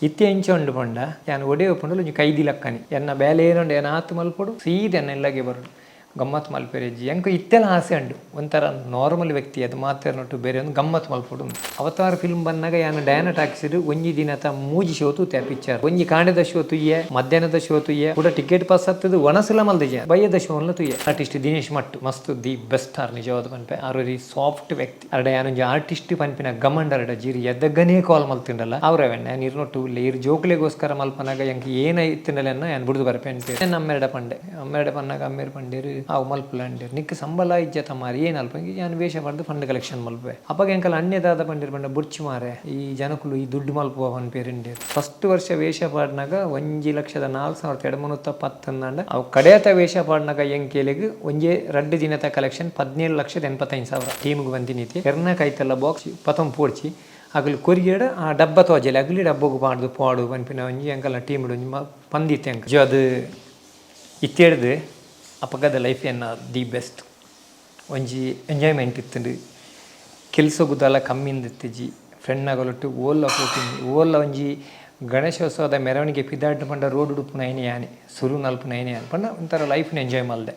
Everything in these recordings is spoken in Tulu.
ಇತ್ತೆ ಎಂಚ ಉಂಡು ಪಂಡ, ಯಾನ್ ಒಡೆ ಉಪ್ಪುಂಡಲ ಒಂಜಿ ಕೈದಿ ಲಕ್ಕನೆ. ಎನ್ನ ಬೇಲೆ ಏನುಂಡು ಯಾನ್ ಆತ್ ಮಲ್ಪೊಡು, ಸೀದ ಎನ್ನ ಇಲ್ಲಗೆ ಬರೊಡು. ಗಮ್ಮತ್ ಮಲ್ಪೆರೆಜ್ಜಿ ಎಂಕ್ ಇತ್ತೆಲ ಆಸೆ ಉಂಡು, ಒಂಥರ ನಾರ್ಮಲ್ ವ್ಯಕ್ತಿ ಅದು ಮಾತೆರ್ನೊಟ್ಟು ಬೇರೆ ಒಂದು ಗಮ್ಮತ್ ಮಲ್ಪೊಡು. ಅವತಾರ್ ಫಿಲ್ಮ್ ಬಂದಾಗ ಯಾನ್ ಡಯಾನ ಟಾಕ್ಸಿಡ್ ಒಂಜಿ ದಿನತ ಮೂಜಿ ಶೋ ತೂತೆ. ಪಿಕ್ಚರ್ ಒಂಜಿ ಕಾಂಡೆದ ಶೋ ತುಯ್ಯೆ, ಮಧ್ಯಾಹ್ನದ ಶೋ ತುಯ್ಯೆ, ಕೂಡ ಟಿಕೆಟ್ ಪಾಸ್ ಹತ್ತದು ಒಣಸುಲ ಮಲ್ದಿಜೆ, ಬಯ್ಯದ ಶೋ ಅನ್ಲ ತುಯ್ಯೆ. ಆರ್ಟಿಸ್ಟ್ ದಿನೇಶ್ ಮಟ್ಟು ಮಸ್ತ್ the best R ನಿಜವಾದ ಪನ್ಪೆ. ಆರ್ ಸಾಫ್ಟ್ ವ್ಯಕ್ತಿ. ಅರಡ ಯಾನೊಂಜಿ ಆರ್ಟಿಸ್ಟ್ ಪನ್ಪಿನ ಗಮಂಡ ಅರಡ ಜೀರಿ ಎದ್ದಗನೇ ಕಾಲ್ ಮಲ್ತಿಂಡಲ್ಲ ಅವ್ರವೆಣ್ಣ ಯಾನ್ ಇರ್ನೊಟ್ಟು ಉಲ್ಲೆ, ಇರ್ ಜೋಕ್ಲೆಗೋಸ್ಕರ ಮಲ್ಪನಾಗ ಎಂಕ್ ಏನ ಇತ್ತಿಂಡಲೆನ್ನ ಯಾನ್ ಬುಡ್ದು ಬರ್ಪೆ ಅನ್ಪೇರು. ಅಮ್ಮೆರಡ ಪಂಡೆ, ಅಮ್ಮೆರಡ ಪನ್ನಾಗ ಅಮ್ಮೇರು ಪಂಡೇರು, ಅವು ಮಲ್ಪುಲ ಅಂಡೇರು. ನಿಕ್ ಸಂಬಳ ಇಜ್ಜ ತಮಾರಿ ಏನ್ ಅಲ್ಪ ಯಾನ್ ವೇಷ ಪಂಡ್ದು ಫಂಡ್ ಕಲೆಕ್ಷನ್ ಮಲ್ಪೆ. ಅಪಗ ಎಂಕಲ್ ಅಣ್ಣೆ ದಾದ ಪಂಡೇರು ಪಂಡ, ಬುಡ್ಚಿ ಮಾರೆ, ಈ ಜನಕುಲು ಈ ದುಡ್ಡು ಮಲ್ಪುವ ಪನ್ಪೇರು. ಫಸ್ಟ್ ವರ್ಷ ವೇಷ ಪಾಡ್ನಾಗ 1,04,210 ಅವು, ಕಡೆಯತ ವೇಷ ಪಾಡ್ನಾಗ ಎಂಕೇಲಿಗ್ ಒಂಜೇ ರಡ್ಡು ದಿನದ ಕಲೆಕ್ಷನ್ 17,85,000. ಟೀಮ್ಗೆ ಬಂದಿನೀತಿ ಎರ್ನ ಕೈತಲ್ಲ ಬಾಕ್ಸ್ ಪತೊಂದು ಪೋಡ್ಚಿ, ಅಗಲು ಕೊರಿಯಡ ಆ ಡಬ್ಬ ತೋಜಲೆ, ಅಗಲಿ ಡಬ್ಬಗು ಪಾಡ್ದು ಪಾಡು ಪನ್ಪಿನ ಒಂಜಿ ಎಂಕಲ್ನ ಟೀಮ್ ಒಂಜಿ ಪಂದಿತ್ತೆ ಎಂಕ್. ಜೋ ಅದು ಇತ್ತೇಡ್ದು ಅಪಗದ ಲೈಫ್ ಎನ್ನ the best. ಒಂಜಿ ಎಂಜಾಯ್ಮೆಂಟ್ ಇತ್ತುಂಡು, ಕೆಲಸಗುದಲ ಕಮ್ಮಿಂದ ಇತ್ತಿಜಿ. ಫ್ರೆಂಡ್ನಗಲೊಟ್ಟು ಓಲ್ಲ ಪೋಪಿನಿ ಓಲ್ಲ. ಒಂಜಿ ಗಣೇಶೋತ್ಸವದ ಮೆರವಣಿಗೆ ಪಿದಾಡ್ಡು ಪಂಡ ರೋಡ್ ಉಡುಪುನ ಐನೆ ಯಾನೆ, ಸುರು ನಲ್ಪುನ ಐನೆ ಯಾನೆ. ಪಂಡ ಒಂಥರ ಲೈಫ್ನ ಎಂಜಾಯ್ ಮಲ್ದೆ,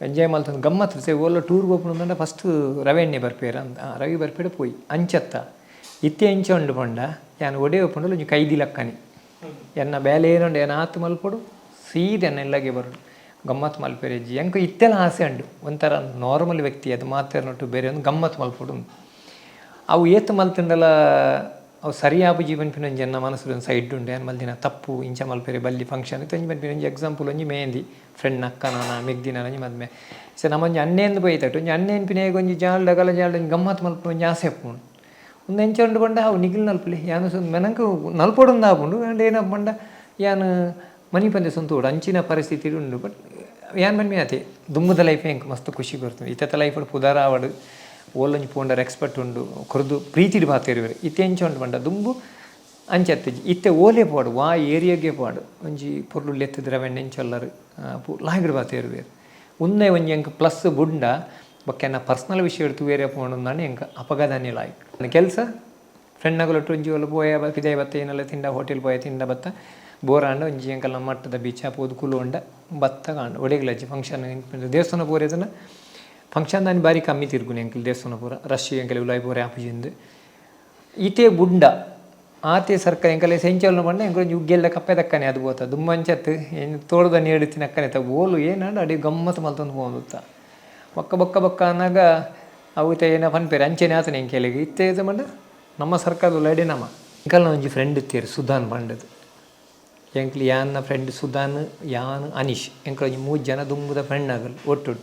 ಎಂಜಾಯ್ ಮಲ್ತೊಂದು ಗಮ್ಮತ್ ಸೆ. ಓಲ್ಲ ಟೂರ್ ಪೋಪುನ ಫಸ್ಟ್ ರವೆಣ್ಣೆ ಬರ್ಪೇರ ಅಂತ, ರವಿ ಬರ್ಪೇಡ ಪೋಯಿ ಅಂಚತ್ತ. ಇತ್ತೆ ಎಂಚ ಉಂಡು ಪಂಡ, ಯಾನ್ ಒಡೆ ಉಪ್ಪುಂಡಲ ಒಂಜಿ ಕೈದಿ ಲಕ್ಕನೆ. ಎನ್ನ ಬೇಲೆ ಏನುಂಡು ಯಾನ್ ಆತ್ ಮಲ್ಪೊಡು, ಸೀದ ಎನ್ನ ಇಲ್ಲಗೆ ಬರೊಡು. ಗಮ್ಮತ್ ಮಲ್ಪೆರೆಜ್ಜಿ ಎಂಕ್ ಇತ್ತೆಲ ಆಸೆ ಉಂಡು, ಒಂಥರ ನಾರ್ಮಲ್ ವ್ಯಕ್ತಿ ಅದು ಮಾತೆರ್ನೊಟ್ಟು ಬೇರೆ ಒಂದು ಗಮ್ಮತ್ ಮಲ್ಪೊಡು. ಅವು ಏತ್ ಮಲ್ತಿಂಡಲ ಅವು ಸರಿಯಾಪುಜಿ ಪನ್ಪಿನ ಒಂಜಿ ಎನ್ನ ಮನಸ್ಸು ಒಂದು ಸೈಡ್ ಉಂಡು. ಯಾನ್ ಮಲ್ದಿನ ತಪ್ಪು, ಇಂಚ ಮಲ್ಪೆರೆ ಬಲ್ಲಿ ಫಂಕ್ಷನ್ ಇತ್ತೆ ಒಂಜಿ ಪನ್ಪಿನ. ಒಂಜಿ ಎಕ್ಸಾಂಪಲ್, ಒಂಜಿ ಮೆಹಂದಿ, ಫ್ರೆಂಡ್ ಅಕ್ಕನ ಮೆಗ್ದಿನ ಒಂಜಿ ಮದ್ಮೆ. ಸೊ ನಮ್ಮೊಂಜಿ ಅಣ್ಣೆಂದು ಪೋಯ್ತಟ್ಟು ಒಂಜಿ ಅಣ್ಣೆ ಎನ್ಪಿನ ಒಂಜಿ ಜಾಲ್ಡ ಗಲ ಜಾಲ್ಡ ಒಂಜಿ ಗಮ್ಮತ್ ಮಲ್ಪುನ ಒಂಜಿ ಆಸೆ ಉಪ್ಪುಂಡು. ಉಂದು ಎಂಚ ಉಂಡು ಪಂಡ, ಅವು ನಿಗಿಲ್ ನಲ್ಪುಲೆ ಯಾನ್ ಮೆನಂಕ್ ನಲ್ಪೊಡುಂದು ಆಪುಂಡು. ಆಂಡ ಏನಪ್ಪ ಪಂಡ, ಯಾನ್ ಮನಿಪಂದೆ ಸ್ವಂತ ಅಂಚಿನ ಪರಿಸ್ಥಿತಿ ಉಂಡು. ಬಟ್ ಯಾನ್ ಪನ್ಪಿನ ಅತೆ, ದುಂಬುದ ಲೈಫ್ ಎಂಕ್ ಮಸ್ತ್ ಖುಷಿ ಕೊರ್ತುಂಡು. ಇತ್ತತ್ತ ಲೈಫ್ ಪುದರ್ ಆವಡ್, ಓಲೊಂಜಿ ಪೋಂಡರ್ ಎಕ್ಸ್ಪರ್ಟ್ ಉಂಡು, ಕೊರ್ದು ಪ್ರೀತಿಡ್ ಪಾತೆರುವೆರ್. ಇತ್ತೆ ಎಂಚ ಉಂಡು ಪಂಡ, ದುಂಬು ಅಂಚ ಇತ್ತೆ ಓಲೆ ಪೋಡು, ವಾ ಏರಿಯಾಗೆ ಪೋಡು, ಒಂಜಿ ಪೊರ್ಲು ಲೆತ್ತುದು ರವೆಣ್ಣೆ ಎಂಚೊಲ್ಲರು ಲಾಗಿಡ್ ಪಾತೆರುವೆರ್. ಉಂದೆ ಒಂಜಿ ಎಂಕ್ ಪ್ಲಸ್ ಬುಂಡ ಬೊಕ್ಕ ಎನ್ನ ಪರ್ಸನಲ್ ವಿಷಯ ತೂವೆರೆ ಪೋಂಡು ಎಂಕ್ ಅಪಗದಾನೆ ಲಾಯ್ಕ್. ಕೆಲಸ ಫ್ರೆಂಡ್ನಗುಲೊಟ್ಟು ಒಂಜಿ ಓಲು ಪೋಯ ಪಿದಯಿ ಬತ್ತ, ಏನೆಲ್ಲ ತಿಂಡ ಹೋಟೆಲ್ ಪೋಯ ತಿಂಡ ಬತ್ತ. ಬೋರಾಂಡ ಒಂಜಿ ಎಂಕಲ್ನ ಮಟ್ಟದ ಬೀಚ್ ಪೋದು ಕುಲೋಂಡ ಬತ್ತ ಕಾಂಡ. ಒಡೆಗ್ಲಜ್ಜಿ ಫಂಕ್ಷನ್ ದೇವಸ್ಥಾನ ಪೋರೆದನ ಫಂಕ್ಷನ್ ದಾನಿ ಬಾರಿ ಕಮ್ಮಿ ತಿರ್ಗುನಿ. ಎಂಕಲ್ ದೇವಸ್ಥಾನ ಪೂರ ರಶ್, ಎಂಕಲ್ ಉಲಾಯಿ ಪೂರ ಆಪುಜಿಂದು. ಇತೆ ಬುಂಡ ಆತೆ ಸರ್ಕಾರ ಎಂಕಲೆ ಸೆಂಚಲ್ನ ಪಂಡ ಎಂಕಲ್ ಒಂಜಿ ಉಗ್ಗೆಲ್ಲ ಕಪ್ಪೆ ದಕ್ಕನೆ ಅದು ಬೋತ. ದುಂಬಂಚತ್ ಏನು ತೋಟದ ನೀಡುತ್ತಿನ ಅಕ್ಕನೆ ತ ಓಲು ಏನಾಂಡ ಅಡಿ ಗಮ್ಮತ್ ಮಲ್ತೊಂದು ಪೋವೊಂದುತ್ತ. ಬೊಕ್ಕ ಬೊಕ್ಕ ಬೊಕ್ಕ ಅನ್ನಾಗ ಅವು ಇತ್ತೆ ಏನ ಪನ್ಪೇರು ಅಂಚೆನೆ ಆತನೆ ಎಂಕೆಲೆಗ್. ಇತ್ತೆ ಪಂಡ ನಮ್ಮ ಸರ್ಕಾರದ ಉಲಾಯಿಡೆ ನಮ ಎಂಕಲ್ನ ಒಂಜಿ ಫ್ರೆಂಡ್ ಇತ್ತೇರು ಸುಧಾನ್ ಪಂಡದು. ಎಂಕ್ಲು ಯಾನ್ನ ಫ್ರೆಂಡ್ ಸುಧಾನ್, ಯಾನ್, ಅನೀಶ್, ಎಂಕ್ಲ ಒಂಜಿ ಮೂಜಿ ಜನ ದುಂಬುದ ಫ್ರೆಂಡ್ ಆಗಲ್. ಒಟ್ಟುಡು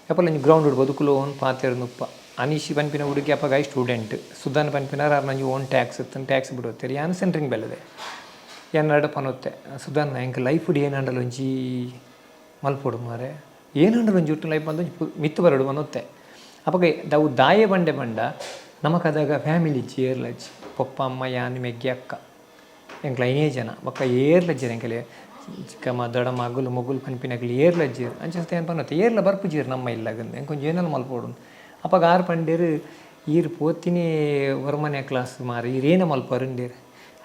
ಏಪಲ ಒಂಜಿ ಗ್ರೌಂಡ್ ಇಡ್ಬೋದು ಕುಲೋನ್ ಪಾತೆರ್ನುಪ್ಪ. ಅನೀಶ್ ಪನ್ಪಿನ ಹುಡುಗಿ ಅಪಗ ಸ್ಟೂಡೆಂಟ್, ಸುಧಾನ್ ಪನ್ಪಿನಾರ್ ಆರ್ನ ಒಂಜಿ ಓನ್ ಟ್ಯಾಕ್ಸ್ ಇತ್ತು, ಟ್ಯಾಕ್ಸ್ ಬಿಡುತ್ತೇರು. ಯಾನ್ ಸೆಂಟ್ರಿಂಗ್ ಬೆಲ್ಲದೆ. ಯಾನ್ ನಡ ಪನೊತ್ತೆ, ಸುಧಾನ್, ಎಂಕ್ ಲೈಫ್ ಏನಂಡಲ ಒಂಜಿ ಮಲ್ಪೊಡು ಮಾರೆ, ಏನಂಡಲ ಒಂಜಿ ಒಟ್ಟು ಲೈಫ್ ಒಂಜಿ ಮಿತ್ತು ಬರಡು ಪನೊತ್ತೆ. ಅಪಗ ದವು ದಾಯೆ ಬಂಡೆ ಪಂಡ, ನಮಕ್ ಅದಾಗ ಫ್ಯಾಮಿಲಿ ಇಜ್ಜಿ, ಏರ್ಲಜ್ಜಿ. ಪೊಪ್ಪ, ಅಮ್ಮ, ಯಾನ್, ಮೆಗ್ಗಿ, ಅಕ್ಕ, ಎಂಕ್ಲ ಐನೇ ಜನ. ಬೊಕ್ಕ ಏರ್ಲಜ್ಜೆರ್ ಎಂಕಲೆ ಚಿಕ್ಕಮ್ಮ, ದೊಡ್ಡಮ್ಮ, ಅಗುಲು ಮೊಗುಲು ಪನ್ಪಿನಕುಲು ಏರ್ಲಜ್ಜೆರ್. ಅಂಚ ಏನ್ ಪನ್ನೊತ್ತೆ, ಏರ್ಲ ಬರ್ಪುಜೆರ್ ನಮ್ಮ ಇಲ್ಲಗಂದು, ಎಂಕೊಂಜಿ ಏನಾಲ ಮಲ್ಪೊಡು. ಅಪಗ ಆರ್ ಪಂಡೇರು, ಈರ್ ಪೋತಿನಿ ವರ್ಮನೆ ಕ್ಲಾಸ್ ಮಾರೆ, ಈರ್ ಏನ ಮಲ್ಪರ್ ಇಂಡೇರು.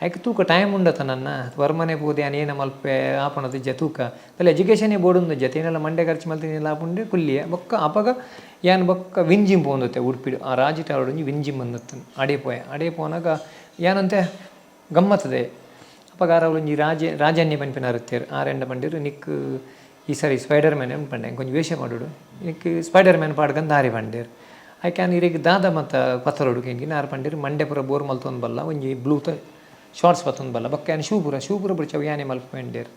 ಐಕ್ ತೂಕ ಟೈಮ್ ಉಂಡತ ನನ್ನ ವರ್ಮನೆ ಪೋದೆ ಯಾನ್ ಏನ ಮಲ್ಪೆ ಆಪುಣದಿಜ್ಜ ತೂಕ ಅಲ್ಲ, ಎಜುಕೇಷನ್ ಬೋಡುಂದು ಜತೆ ಏನೆಲ್ಲ ಮಂಡೆ ಖರ್ಚು ಮಲ್ತಿನಿಲ್ಲ ಆಪುಂಡೆ ಕುಲ್ಲಿಯೆ. ಬೊಕ್ಕ ಅಪಗ ಯಾನ್ ಬೊಕ್ಕ ವಿಂಜಿಮ್ ಪೋಂದುತ್ತೆ ಉಡುಪಿಡು. ಆ ರಾಜಿ ಟವರ್ಡ್ ಒಂಜಿ ವಿಂಜಿಮ್ ಬಂದತ್ತು, ಅಡೆ ಪೋಯೆ. ಅಡೆ ಪೋನಾಗ ಯಾನಂತೆ ಗಮ್ಮತ್ತದೆ. ಅಪಗ ಆರ ಒಂಜಿ ರಾಜೆ ರಾಜನ್ಯ ಪನ್ಪಿನಾರ್ ಇತ್ತೆರ್. ಆರೆಂಡ ಪಂಡೇರು, ನಿಕ್ ಈ ಸರಿ ಸ್ಪೈಡರ್ ಮ್ಯಾನ್ ಪಂಡೆ, ಒಂಜಿ ವೇಷ ಮಾಡೋಡು, ನಿಕ್ ಸ್ಪೈಡರ್ ಮ್ಯಾನ್ ಪಾಡ್ಕಂದು ದಾರಿ ಪಂಡೇರು. ಐಕ್ ಯಾನ್ ಇರೆಗ್ ದಾದ ಮತ್ತ ಪತ್ತರೋಡು ಕೇಂಗಿನ. ಆರ್ ಪಂಡೇರು, ಮಂಡೆ ಪೂರ ಬೋರ್ ಮಲ್ತೊಂದು ಬಲ್ಲ, ಒಂಜಿ ಬ್ಲೂತ ಶಾರ್ಟ್ಸ್ ಪತ್ತೊಂದು ಬಲ್ಲ, ಬೊಕ್ಕ ಯಾನ್ ಶೂ ಪೂರ ಶೂ ಪೂರ ಬುಡ್ಚವು ಯಾನೆ ಮಲ್ಪೆಂಡೇರು.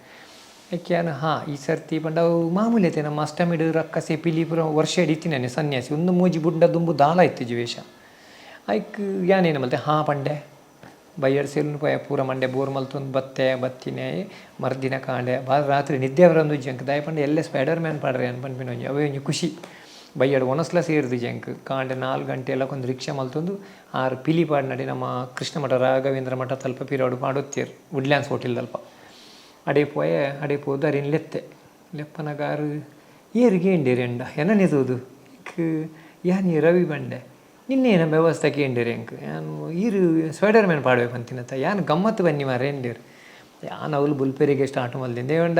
ಐಕ್ ಯಾನ್ ಹಾ ಈ ಸರ್ತಿ ಪಂಡ ಅವು ಮಾಮೂಲಿ ಐತೆ. ನಮ್ಮ ಅಷ್ಟಮಿಡ್ ರಕ್ಕಸೆ ಪಿಲಿ ಪೂರ ವರ್ಷ ಹಿಡಿತಿನಾನೆ ಸನ್ಯಾಸಿ ಒಂದು ಮೂಜಿ ಬುಡ್ಡ ದುಂಬು ದಾಲ ಇತ್ತಿಜಿ ವೇಷ. ಐಕ್ ಯಾನೇನು ಮಲ್ತೆ, ಹಾ ಪಂಡೆ. ಬಯ್ಯಡ್ ಸೆಲ್ನು ಪೋಯ, ಪೂರ ಮಂಡೆ ಬೋರ್ ಮಲ್ತೊಂದು ಬತ್ತೆ. ಬತ್ತಿನೇ ಮರ್ದಿನ ಕಾಂಡೆ ಬಾರ ರಾತ್ರಿ ನಿದ್ದೆ ಬರಂದು ಜಂಕ್. ದಾಯ ಪಂಡ ಎಲ್ಲೆ ಸ್ಪೈಡರ್ ಮ್ಯಾನ್ ಪಾಡ್ರೆ ಅನ್ ಪನ್ಪಿನ ಒಂಜಿ ಅವೇ ಒಂಜಿ ಖುಷಿ. ಬಯ್ಯಡ್ ಒಣಸ್ಲ ಸೇರ್ದು ಜಂಕ್. ಕಾಂಡೆ 4 ಗಂಟೆ ಎಲ್ಲ ಒಂದು ರಿಕ್ಷಾ ಮಲ್ತೊಂದು ಆರು ಪಿಲಿ ಪಾಡ್ನಡಿ ನಮ್ಮ ಕೃಷ್ಣ ಮಠ, ರಾಘವೇಂದ್ರ ಮಠ ತಲ್ಪ ಪಿರಾಡು ಪಾಡೊತ್ತೇರು, ವುಡ್ಲ್ಯಾಂಡ್ಸ್ ಹೋಟೆಲ್ ತಲ್ಪ. ಅಡೆ ಪೋಯೆ. ಅಡೆ ಪೋದು ಅರಿನ್ ಲೆತ್ತೆ. ಲೆಪ್ಪನಗ ಆರು ಏರಿಗೆ ಎಂಡೇರು ಎಂಡ ಎನ್ನನೆ ತೂದು ಯಾನಿ ರವಿ ಬಂಡೆ. ನಿನ್ನೆ ವ್ಯವಸ್ಥೆ ಕೇಂಡಿರಿ ಎಂಕ್ ಯಾನ್ ಈರ್ ಸ್ಪೈಡರ್ ಮ್ಯಾನ್ ಪಾಡುವೆ ಪಂತಿನತ್ತ ಯಾನ್ ಗಮ್ಮತ್ತು ಬನ್ನಿ ಮಾರ್ರೆ ಎಂಡೇರ್. ಯಾನ್ ಅವ್ಲು ಬುಲ್ಪೆರಿಗೆ ಸ್ಟಾರ್ಟ್ ಮಲ್ದಿಂದೆ ಪಂಡ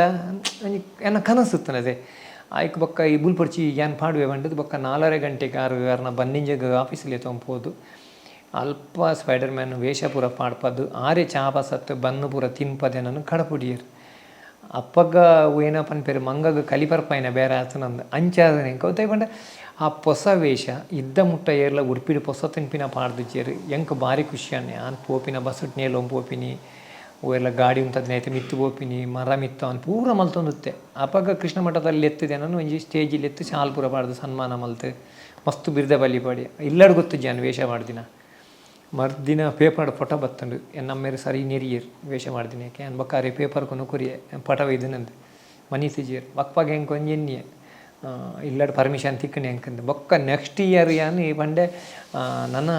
ಒಂಜಿ ಎನ್ನ ಕನಸು ಇತ್ತನದೆ. ಆಯ್ಕ್ ಬೊಕ್ಕ ಈ ಬುಲ್ಪೊಡ್ಚಿ ಯಾನ್ ಪಾಡುವೆ ಪಂಡುದು ಬೊಕ್ಕ ನಾಲರೆ ಗಂಟೆಗ್ ಆರ್ ಆರ್ನ ಬನ್ನಿಂಜಗ್ ಆಫೀಸ್ ಲೆತೊಂದು ಪೋದು ಅಲ್ಪ ಸ್ಪೈಡರ್ ಮ್ಯಾನ್ ವೇಷ ಪೂರ ಪಾಡ್ಪದ್ ಆರೆ ಚಾ ಪಸತ್ ಬನ್ನು ಪೂರ ತಿನ್ಪದ್ ಎನನ್ ಕಡಪುಡಿಯೆರ್. ಅಪಗ ಏನ ಪನ್ಪೆರ್ ಮಂಗಗ್ ಕಲಿ ಪರ್ಪಾಯಿನ ಬೇರೆ ಆತುನಂದ್ ಅಂಚಾದ್ ಎಂಕ್ ದಾಯೆ ಪಂಡ ಆ ಪೊಸ ವೇಷ ಇದ್ದ ಮುಟ್ಟ ಏರ್ಲ ಉಡುಪಿಡ್ ಪೊಸ ತಿನ್ಪಿನ ಪಾಡ್ದಿಜ್ಜೆರ್. ಎಂಕ್ ಬಾರಿ ಖುಷಿ ಆಂಡ್. ಯಾನ್ ಪೋಪಿನ ಬಸ್ಸುಟ್ ನೇಲೊಂದು ಪೋಪಿನಿ, ಒರ್ಲ ಗಾಡಿ ಉಂತದಿನ ಐತ ಮಿತ್ತ್ ಪೋಪಿನಿ, ಮರ ಮಿತ್ತ್ ಅವನ್ ಪೂರ ಮಲ್ತೊಂದಿತ್ತೆ. ಅಪಗ ಕೃಷ್ಣ ಮಠದಲ್ಲಿ ಲೆತ್ತಿದೆ ಎನನ್ ಒಂಜಿ ಸ್ಟೇಜ್ ಲೆತ್ತ್ ಶಾಲ್ ಪೂರ ಪಾಡ್ದ್ ಸನ್ಮಾನ ಮಲ್ತ್ ಮಸ್ತ್ ಬಿರ್ದ ಬಲಿ ಪಾಡಿ ಇಲ್ಲಡ್ ಗೊತ್ತುಜ್ಜಿ ಯಾನ್ ವೇಷ ಪಾಡ್ದಿನ. ಮರ್ದಿನ ಪೇಪರ್ಡ್ ಫೋಟೋ ಬತ್ತುಂಡು. ಎನ್ನ ಅಮ್ಮೆರ್ ಸರಿ ನೆರಿಯೆರ್ ವೇಷ ಪಾಡ್ದಿನಕ್ಕೆ. ಯಾನ್ ಬೊಕ್ಕ ಅರೆಗ್ ಪೇಪರ್ ಕೊನೊ ಕೊರಿಯೆ ಪಟ ಒಯ್ದುನಂದ್ ಮನಿತಿಜೆರ್. ಬೊಕ್ಕಗ್ ಎಂಕ್ ಒಂಜಿ ಎನ್ನಿಯೆ ಇಲ್ಲಡ್ ಪರ್ಮಿಷನ್ ತಿಕ್ಕುಂಡು ಎಂಕಂದ್. ಬೊಕ್ಕ ನೆಕ್ಸ್ಟ್ ಇಯರ್ ಯಾನ್ ಪಂಡೆ ನನ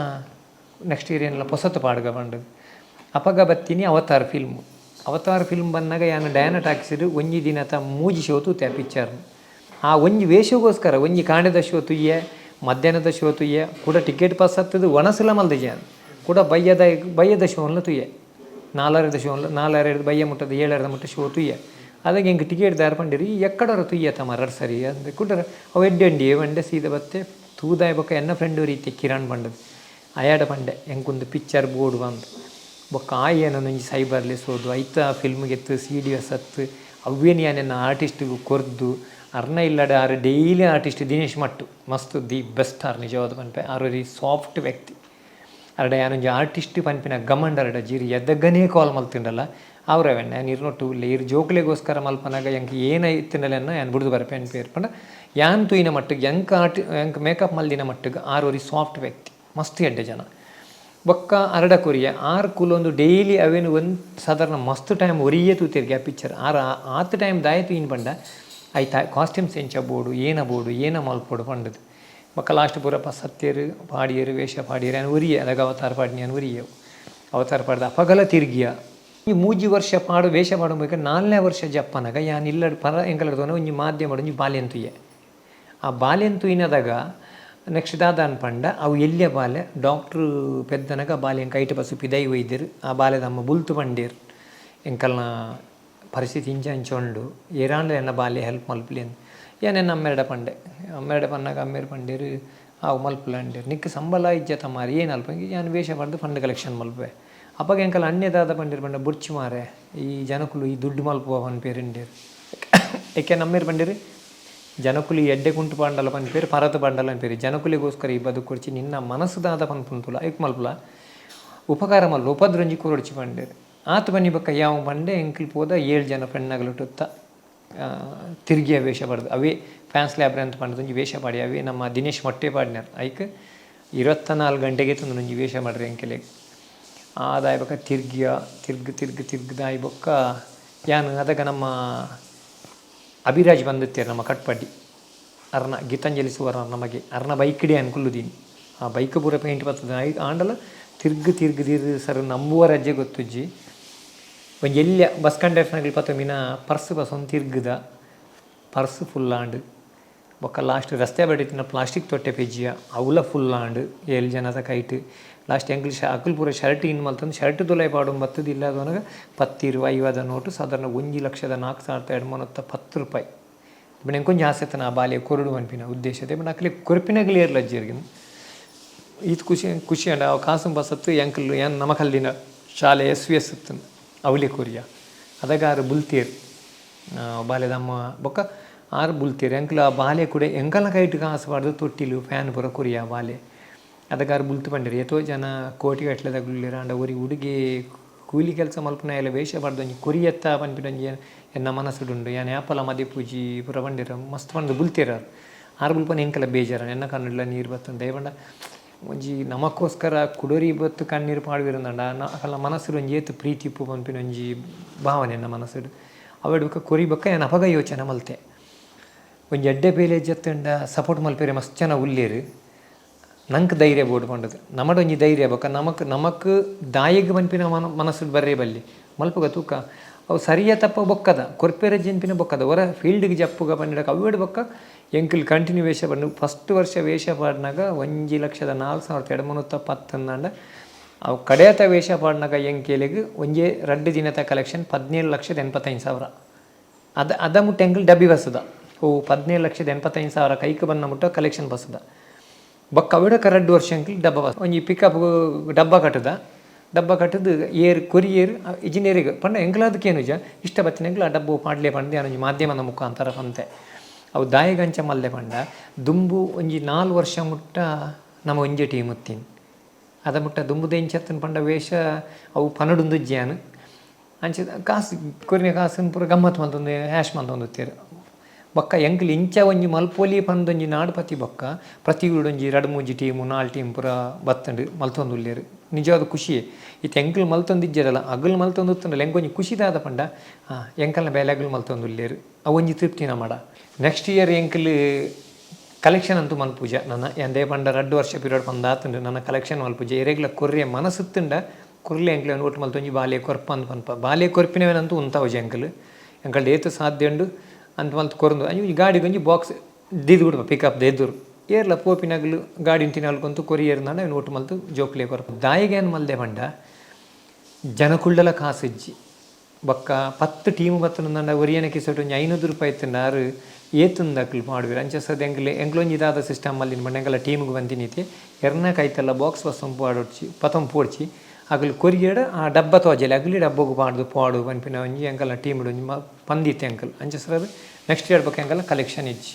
ನೆಕ್ಸ್ಟ್ ಇಯರ್ ಏನ್ಲ ಪೊಸತ್ ಪಾಡ್ಗ ಪಂಡುದು. ಅಪಗ ಬತ್ತಿನಿ ಅವತಾರ್ ಫಿಲ್ಮ್. ಅವತಾರ್ ಫಿಲ್ಮ್ ಬನ್ನಗ ಯಾನ್ ಡಯಾನ ಟಾಕೀಸ್ಡ್ ಒಂಜಿ ದಿನತ ಮೂಜಿ ಶೋ ತೂತೆ ಆ ಪಿಕ್ಚರ್ನ್. ಆ ಒಂಜಿ ವೇಷಗೋಸ್ಕರ ಒಂಜಿ ಕಾಂಡೆದ ಶೋ ತೂಯೆ, ಮಧ್ಯಾಹ್ನದ ಶೋ ತೂಯೆ, ಕುಡ ಟಿಕೆಟ್ ಪಾಸ್ ಹತ್ತದು ವನಸುಲ ಮಲ್ದಿಜೆ ಯಾನ್. ಕುಡ ಬಯ್ಯದ ಬಯ್ಯದ ಶೋನ್ಲ ತೂಯೆ. ನಾಲರೆದ ಶೋನ್ಲ ನಾಲರೆಡ್ದ್ ಬಯ್ಯ ಮುಟ್ಟದ ಏಳರೆದ ಮುಟ್ಟ ಶೋ ತೂಯೆ. ಅದಗ ಎಂಕ್ ಟಿಕೆಟ್ ದಾರ್ ಪಂಡೆರ್ ಈ ಎಕ್ಕಡರ ತೂಯೆ ತಮ್ಮ ರಡ್ಡ್ ಸರಿ ಅಂದ್ ಕುಡರ ಅವು ಎಡ್ಡೆ ಉಂಡು ಪಂಡೆ ಸೀದಾ ಬತ್ತೆ ತೂದಾಯಿ ಬೊಕ್ಕ ಎನ್ನ ಫ್ರೆಂಡ್ ಒರಿ ಇತ್ತೆ ಕಿರಣ್ ಪಂಡುದು. ಅಯಾಡ ಪಂಡೆ ಎಂಕೊಂದು ಪಿಕ್ಚರ್ ಬೋಡು ಪಂದ್. ಬೊಕ್ಕ ಆಯೆ ಎನನ್ ಒಂಜಿ ಸೈಬರ್ಲೆ ಸೋದು ಐತ ಫಿಲ್ಮ್ ಗೆತ್ತ್ ಸಿ ಡಿ ಎಸತ್ ಅವ್ವೇನ್ ಯಾನ್ ಎನ್ನ ಆರ್ಟಿಸ್ಟ್ಗ್ ಕೊರ್ದು ಅರ್ನ ಇಲ್ಲಡ್ ಆರ್ ಡೈಲಿ ಆರ್ಟಿಸ್ಟ್ ದಿನೇಶ್ ಮಟ್ಟು ಮಸ್ತ್ ದಿ ಬೆಸ್ಟ್ ಆರ್ ನಿಜವಾದ್ ಪನ್ಪೆ ಆರ್ ಒರಿ ಸಾಫ್ಟ್ ವ್ಯಕ್ತಿ. ಅರ್ಡ ಯಾನೊಂಜಿ ಆರ್ಟಿಸ್ಟ್ ಪನ್ಪಿನ ಗಮಂಡ್ ಅರ್ಡ ಜೀರ್ ಎದಗನೇ ಕಾಲ್ ಮಲ್ತಿಂಡಲ ಅವರವೆನ್ನ ಯಾನ್ ಇರ್ನೊಟ್ಟು ಉಲ್ಲೆ ಇರ್ ಜೋಕುಲೆಗೋಸ್ಕರ ಮಲ್ಪನಗ ಎಂಕ್ ಏನ ಇತ್ತ್ಂಡಲ ಎನ್ನ ಯಾನ್ ಬುಡ್ದು ಬರ್ಪೆ ಪನ್ಪೆರ್ ಪಂಡ ಯಾನ್ ತೂಯಿನ ಮಟ್ಟಿಗ್ ಎಂಕ್ ಆರ್ಟ್ ಎಂಕ್ ಮೇಕಪ್ ಮಲ್ದಿನ ಮಟ್ಟಿಗ್ ಆರ್ ಒರಿ ಸಾಫ್ಟ್ ವ್ಯಕ್ತಿ ಮಸ್ತ್ ಎಡ್ಡೆ ಜನ. ಬೊಕ್ಕ ಅರಡ ಕೊರಿಯ ಆರ್ ಕುಲೊಂದು ಡೈಲಿ ಅವೆನ್ ಒಂಜಿ ಸಾಧಾರಣ ಮಸ್ತ್ ಟೈಮ್ ಒರಿಯೇ ತೂತೆರ್ಗೆ ಆ ಪಿಕ್ಚರ್ ಆರ್ ಆತ್ ಟೈಮ್ ದಾಯೆ ತೂಯಿನಿ ಪಂಡ ಐತ ಕಾಸ್ಟ್ಯೂಮ್ಸ್ ಎಂಚ ಬೋಡು ಏನ ಬೋಡು ಏನ ಮಲ್ಪೊಡು ಪಂಡುದು. ಬೊಕ್ಕ ಲಾಸ್ಟ್ ಪೂರ ಸತ್ಯೆರ್ ಪಾಡಿಯೆರ್ ವೇಷ ಪಾಡಿಯೆರ್ ಯಾನ್ ಒರಿಯೆ ಅದಗ ಅವತಾರ ಪಾಡಿನಿ ಯಾನ್ ಒರಿಯೆ ಅವತಾರ ಪಾಡ್ದ್ ಅಪಗಲ ತಿರ್ಗಿಯ. ಈ ಮೂಜಿ ವರ್ಷ ಪಾಡು ವೇಷ ಪಾಡೊಂದು ನಾಲ್ನೇ ವರ್ಷ ಜಪ್ಪನಗ ಯಾನ್ ಇಲ್ಲಡ್ ಪರ ಎಂಕಲಡ್ ತೂವನ ಒಂಜಿ ಮಾಧ್ಯಮಡ್ ಒಂಜಿ ಬಾಲೆನ್ ತೂಯೆ. ಆ ಬಾಲೆನ್ ತೂಯಿನದಾಗ ನೆಕ್ಸ್ಟ್ ದಾದಾನ್ ಪಂಡ ಅವು ಎಲ್ಯ ಬಾಲೆ ಡಾಕ್ಟ್ರು ಪೆದ್ದನಗ ಬಾಲೆನ್ ಕೈಟ್ ಬಸ್ಸು ಪಿದಯಿ ಒಯ್ದೆರ್ ಆ ಬಾಲೆದ ಅಮ್ಮ ಬುಲ್ತು ಪಂಡೆರ್ ಎಂಕಲ್ನ ಪರಿಸ್ಥಿತಿ ಇಂಚ ಇಂಚ ಉಂಡು ಏರಾಂಡಲ ಎನ್ನ ಬಾಲೆ ಹೆಲ್ಪ್ ಮಲ್ಪುಲೆ ಅಂದ್. ಯಾನ್ ಎನ್ನ ಅಮ್ಮೆರ್ಡ ಪಂಡೆ ಅಮ್ಮೆರ್ಡ ಪನ್ನಗ ಅಮ್ಮೆರ್ ಪಂಡೆರ್ ಆವು ಮಲ್ಪುಲೆ ಅಂಡೆರ್ ನಿಕ್ಕ್ ಸಂಬಲ ಇಜ್ಜ ತಮಾರ್ ಏನ್ ಅಲ್ಪ ಯಾನ್ ವೇಷ ಪಾಡ್ದ್ ಫಂಡ್ ಕಲೆಕ್ಷನ್ ಮಲ್ಪುವೆ ಅಪಗ ಎಂಕಲ್ನ ಅಣ್ಣೆ ದಾದ ಪಂಡೆರ್ ಪಂಡ ಬೊಡ್ಚಿ ಮಾರೆ ಈ ಜನಕುಲು ಈ ದುಡ್ಡು ಮಲ್ಪುವ ಪನ್ಪೆರ್ ಇಂಡೆರ್. ಐಕ್ ಎನ್ನ ಅಮ್ಮೆರ್ ಪಂಡೆರ್ ಜನಕುಲು ಎಡ್ಡೆ ಕುಂಟು ಪಾಂಡಲ ಪನ್ಪೆರ್ ಪರತ್ ಪಾಂಡಲ ಪನ್ಪೆರ್ ಜನಕುಲೆಗೋಸ್ಕರ ಈ ಬದುಕೊಡ್ಚಿ ನಿನ್ನ ಮನಸ್ಸು ದಾದ ಪನ್ಪುಂತುಲ ಐಕ್ ಮಲ್ಪುಲ ಉಪಕಾರ ಮಲ್ಪು ಉಪದ್ರ ಒಂಜಿ ಕೊರೊಡ್ಚಿ ಪಂಡೆರ್. ಆತ್ ಬನ್ನಿ ಬೊಕ್ಕ ಯಾವು ಪಂಡೆ ಎಂಕ್ಲು ಪೋದ ಏಳ್ ಜನ ಫ್ರೆಂಡ್ನಗಲೊಟ್ಟುತ್ತ ತಿರ್ಗಿಯ ವೇಷ ಪಾಡ್ದ್ ಅವೇ ಫ್ಯಾನ್ಸ್ ಲ್ಯಾಬ್ರೆ ಅಂತ ಪಂಡ್ದ್ ಒಂಜಿ ವೇಷ ಪಾಡಿ ಅವೇ ನಮ್ಮ ದಿನೇಶ್ ಮೊಟ್ಟೆ ಪಾಡಿನಾರ್ ಐಕ್ 24 ಗಂಟೆಗೆ ತುಂದು ಒಂಜಿ ವೇಷ ಮಾಡ್ರಿ ಎಂಕೆಲೆಗ್. ಆದಾಯ ಬೊಕ್ಕ ತಿರ್ಗಿಯ ತಿರ್ಗ್ ತಿರ್ಗ್ ತಿರ್ಗ್ದಾಯಿ ಬೊಕ್ಕ ಯಾನ್ ಅದಗ ನಮ್ಮ ಅಭಿರಾಜ್ ಬಂದಿತ್ತೆರ್ ನಮ್ಮ ಕಟ್ಪಡ್ಡಿ ಅರ್ನ ಗೀತಾಂಜಲಿ ಸುವರ್ಣ ನಮಗೆ ಅರ್ನ ಬೈಕ್ಡೆ ಯಾನ್ ಕುಲ್ಲುದೀನಿ ಆ ಬೈಕ್ ಪೂರ ಪೇಂಟ್ ಬತ್ತದ ಆಂಡಲ ತಿರ್ಗ್ ತಿರ್ಗ್ ತಿರ್ಗ್ ಸರ್ ನಂಬುವ ರಜೆ ಗೊತ್ತುಜ್ಜಿ ಒಂಜಿ ಎಲ್ಯ ಬಸ್ ಕಂಡಕ್ಟರ್ನಕುಲು ಪತ್ತ ಮಿನ ಪರ್ಸ್ ಪಸೊಂದು ತಿರ್ಗ್ದ ಪರ್ಸ್ ಫುಲ್ ಆಂಡ್. ಬೊಕ್ಕ ಲಾಸ್ಟ್ ರಸ್ತೆ ಬಡಿತಿನ ಪ್ಲಾಸ್ಟಿಕ್ ತೊಟ್ಟೆ ಪೆಜ್ಜಿಯ ಅವುಲ ಫುಲ್ ಆಂಡ್ ಏಳ್ ಜನತ ಕೈಟ್. ಲಾಸ್ಟ್ ಎಂಕ್ಲು ಅಕುಲು ಪೂರ ಶರ್ಟ್ ಇನ್ ಮಲ್ತೊಂದು ಶರ್ಟ್ ದುಲಾಯಿ ಪಾಡೊಂದು ಬತ್ತುದು ಇಲ್ಲದ ತೂನಗ ಪತ್ತ್ ಇರುವ ಐವದ ನೋಟು ಸಾಧಾರಣ 1,04,810 ರೂಪಾಯಿ. ಬಟ್ ಎಂಕೊಂಜಿ ಆಸೆ ಇತ್ತನ ಆ ಬಾಲೆ ಕೊರೊಡು ಪನ್ಪಿನ ಉದ್ದೇಶ ಬಟ್ ಅಕ್ಲೆಗ್ ಕೊರ್ಪಿನಗ್ಲ್ ಏರ್ಲ ಇಜ್ಜೆರ್. ಈತ್ ಖುಷಿ ಖುಷಿ ಆಂಡ್ ಅವು ಕಾಸುಂ ಬಸತ್ ಎಂಕುಲು ಯಾನ್ ನಮ ಕಲ್ದಿನ ಶಾಲೆ ಎಸ್ ವಿ ಎಸ್ ಇತ್ತುಂಡು ಅವ್ಲೆ ಕೊರಿಯ. ಅದಗ ಆರ್ ಬುಲ್ತೇರ್. ಬಾಲೆದ ಅಮ್ಮ ಬೊಕ್ಕ ಆರ್ ಬುಲ್ತೇರ್ ಎಂಕ್ಲ ಆ ಬಾಲೆ ಕೂಡ ಎಂಕಲ್ನ ಕೈಟ್ ಕಾಸ್ ಪಾಡ್ದ್ ತೊಟ್ಟಿಲು ಫ್ಯಾನ್ ಪೂರ ಕೊರಿಯ ಆ ಬಾಲೆ. ಅದಗ ಆರ್ ಬುಲ್ತು ಪಂಡೆರ್ ಏತೋ ಜನ ಕೋಟಿ ಗಟ್ಲೆದಕುಲು ಉಲ್ಲೆರ್ ಆಂಡ ಒರಿ ಹುಡುಗೆ ಕೂಲಿ ಕೆಲಸ ಮಲ್ಪುನಾಯೆಲ ವೇಷ ಪಾಡ್ದ್ ಒಂಜಿ ಕೊರಿಯತ್ತ ಪನ್ಪಿನ ಒಂಜಿ ಎನ್ನ ಮನಸ್ಸುಡು ಉಂಡು ಯಾನ್ ಏಪಲ ಮದಿಪುಜಿ ಪೂರ ಪಂಡೆರ್ ಮಸ್ತ್ ಪಂದ್ ಬುಲ್ತೇರ್ ಆರ್. ಆರ್ ಬುಲ್ಪುನ ಎಂಕಲ ಬೇಜಾರ್ ಆಂಡ್ ಎನ್ನ ಕಣ್ಣುಡ್ಲ ನೀರ್ ಬತ್ತುಂಡು ದಾಯೆ ಪಂಡ ಒಂಜಿ ನಮಕ್ಕೋಸ್ಕರ ಕುಡೊರಿ ಬತ್ತ್ ಕಣ್ಣೀರ್ ಪಾಡುವೆರ್ ಅಂಡ ಅಕಲ್ನ ಮನಸ್ಸುಡು ಒಂಜಿ ಏತ್ ಪ್ರೀತಿ ಉಪ್ಪು ಪನ್ಪಿನ ಒಂಜಿ ಭಾವನೆ ಎನ್ನ ಮನಸ್ಸುಡು. ಅವೆಡ್ ಬೊಕ್ಕ ಕೊರಿ ಬೊಕ್ಕ ಯಾನ್ ಅಪಗ ಯೋಚನೆ ಮಲ್ತೆ ಒಂಜಿ ಎಡ್ಡೆ ಬೇಲೆ ಜತ್ತ್ಂಡ ಸಪೋರ್ಟ್ ಮಲ್ಪೆರೆ ಮಸ್ತ್ ಜನ ಉಲ್ಲೆರ್ ನಂಕ್ ಧೈರ್ಯ ಬೋಡು ಪಂಡುದು ನಮಡ ಒಂಜಿ ಧೈರ್ಯ ಬೊಕ್ಕ ನಮಕ್ ನಮಕ್ ದಾಯೆಗ್ ಪನ್ಪಿನ ಮನಸ್ಸುಡು ಬರ್ರೆ ಬಲ್ಲಿ ಮಲ್ಪುಗ ತೂಕ. ಅವು ಸರಿಯ ತಪ್ಪ ಬೊಕ್ಕದ ಕೊರ್ಪೆರೆ ಜಿನ್ಪಿನ ಬೊಕ್ಕದ ಒರ ಫೀಲ್ಡ್ಗೆ ಜಪ್ಪುಗ ಪಂಡ ಅವೇಡ್ ಬೊಕ್ಕ ಎಂಕುಲು ಕಂಟಿನ್ಯೂ ವೇಷ ಪಂಡ. ಫಸ್ಟ್ ವರ್ಷ ವೇಷ ಪಾಡ್ನಾಗ 1,04,210 ಅಂದಾಂಡ, ಅವು ಕಡೆಯತ ವೇಷ ಪಾಡ್ನಾಗ ಎಂಕೇಲಿಗ್ ಒಂಜೇ ರಡ್ಡ್ ದಿನತ ಕಲೆಕ್ಷನ್ 17,85,000. ಅದ ಅದ ಮುಟ್ಟ ಎಂಕುಲು ಡಬ್ಬಿ ಬಸ್ಸದ. ಓ 17,85,000 ಕೈಕ್ ಬನ್ನ ಮುಟ್ಟ ಕಲೆಕ್ಷನ್ ಬಸ್ಸದ. ಬೊಕ್ಕ ಅವಿಡಕ ರಡ್ಡ್ ವರ್ಷ ಎಂಕುಲು ಡಬ್ಬ ಬಸ್ ಒಂಜಿ ಪಿಕಪ್ ಡಬ್ಬ ಕಟ್ಟುದ. ಡಬ್ಬ ಕಟ್ಟುದು ಏರ್ ಕೊರಿಯೇರ್ ಇಂಜಿನಿಯರಿಗೆ ಪಂಡ ಎಂಕಲಾದ ಕೇನುಜ ಇಷ್ಟ ಬತ್ತಿನ ಎಂಕುಲು ಆ ಡಬ್ಬು ಪಾಡ್ಲೆ ಪಂಡ್ ಯಾನೊಂಜಿ ಮಾಧ್ಯಮದ ಮುಖಾಂತರ ಪಂತೆ. ಅವು ದಾಯೆಗಂಚ ಮಲ್ಲೆ ಪಂಡ, ದುಂಬು ಒಂಜಿ 4 ವರ್ಷ ಮುಟ್ಟ ನಮ ಒಂಜೆ ಟೀಮ್ ಇತ್ತೀನಿ. ಅದ ಮುಟ್ಟ ದುಂಬುದ ಎಂಚತ್ತನ್ ಪಂಡ ವೇಷ ಅವು ಪನಡುಂದುಜ್ಜಾನ್. ಅಂಚ ಕಾಸು ಕೊರಿನ ಕಾಸುನ್ ಪೂರ ಗಮ್ಮತ್ ಮಲ್ತೊಂದು ಹ್ಯಾಶ್ ಮಲ್ತೊಂದು. ಬೊಕ್ಕ ಎಂಕುಲು ಇಂಚ ಒಂಜಿ ಮಲ್ಪೊಲಿ ಪಂದೊಂಜಿ ನಾಡುಪತಿ ಬೊಕ್ಕ ಪ್ರತಿ ಒಂಜಿ ರಡ್ಡ್ ಮೂಜಿ ಟೀಮು ನಾಲ್ ಟೀಮ್ ಪೂರ ಬತ್ತಂಡು ಮಲ್ತೊಂದುಲ್ಲೆರ್. ನಿಜವಾದ ಖುಷಿಯೇ ಇತ್ತೆ. ಎಂಕುಲು ಮಲ್ತೊಂದಿಜ್ಜೆರಲ್ಲ, ಅಗುಲು ಮಲ್ತೊಂದು ಎಂಕೊಂಜಿ ಖುಷಿ ದಾದ ಪಂಡ, ಎಂಕಲ್ನ ಬೇಲೆ ಅಗುಲು ಮಲ್ತೊಂದುಲ್ಲೆರ್, ಅವು ಒಂಜಿ ತೃಪ್ತಿ ನಮಡ. ನೆಕ್ಸ್ಟ್ ಇಯರ್ ಎಂಕುಲು ಕಲೆಕ್ಷನ್ ಅಂತೂ ಮಲ್ಪುಜ ನನ್ನ. ಎಂದೇ ಪಂಡ ರಡ್ಡ್ ವರ್ಷ ಪೀರಿಯಡ್ ಪಂದಾತುಂಡು. ನನ್ನ ಕಲೆಕ್ಷನ್ ಮಲ್ಪುಜ. ಎರೆಗ್ಲ ಕೊರ್ರೆ ಮನಸ್ಸುತ್ತುಂಡ ಕುರ್ಲೆ, ಎಂಕ್ಲೆ ಒಟ್ಟು ಮಲ್ತೊಂಜಿ ಬಾಲ್ಯ ಕೊರ್ಪ ಅಂದ್ ಪನ್ಪ. ಬಾಲ್ಯ ಕೊರ್ಪಿನವೇನಂತೂ ಉಂತಾವುಜ ಎಂಕುಲು. ಎಂಕಲ್ಡ ಏತ್ ಸಾಧ್ಯ ಉಂಡು ಅಂತ ಮಲ್ತ್ ಕೊರ್ದು ಅಂಚಿ ಗಾಡಿಗೊಂಜಿ ಒಂಜಿ ಬಾಕ್ಸ್ ದೀದ್ ಬಿಡ್ಪ ಪಿಕಪ್ ಎದುರು. ಏರ್ಲ ಪೋಪಿನಗಲು ಗಾಡಿ ತಿನಲ್ಕೊಂತು ಕೊರಿಯರ್ ನಾಡ ಒಟ್ಟು ಮಲ್ತು ಜೋಕ್ಲೆ ಕೊರ್ಪ. ದಾಯಿಗೆ ಏನು ಮಲ್ದೆ ಪಂಡ, ಜನಕುಳ್ಳಲ ಕಾಸಿಜ್ಜಿ. ಬೊಕ್ಕ 10 ಟೀಮ್ ಬತ್ತುಂಡ ಒರಿಯನ ಕಿಸೆಟ್ ಒಂಜಿ 500 ರೂಪಾಯಿ ಇತ್ತುಂಡ ಆರು ಏತುಂದಕ್ಲು ಮಾಡುವೆರ್. ಅಂಚ ಸದ ಎಂಕ್ಲೆ ಎಂಕ್ಲೊಂಜಿ ದಾದ ಸಿಸ್ಟಮ್ ಮಲ್ದಿನ ಪಂಡ, ಎಂಕಲ ಟೀಮ್ಗೆ ಬಂದಿನೀತಿ ಎರ್ನ ಕೈತಲ್ಲ ಬಾಕ್ಸ್ ಬಸ್ಸೊಂದು ಪಾಡೊಡ್ಚಿ, ಪತೊಂದು ಪೋಡ್ಚಿ. ಅಗಲು ಕೊರಿಯಡ ಆ ಡಬ್ಬ ತೋಜಲೆ, ಅಗಲಿ ಡಬ್ಬಗ್ ಪಾಡ್ದು ಪಾಡು ಪನ್ಪಿನ ಒಂಜಿ ಎಂಕಲ್ನ ಟೀಮ್ ಒಂಜಿ ಪಂದಿತ್ತೆ ಎಂಕಲ್. ಅಂಚ ಸರ್ ನೆಕ್ಸ್ಟ್ ಇಯರ್ ಬೊಕ್ಕ ಎಂಕಲ್ನ ಕಲೆಕ್ಷನ್ ಇಜ್ಜಿ.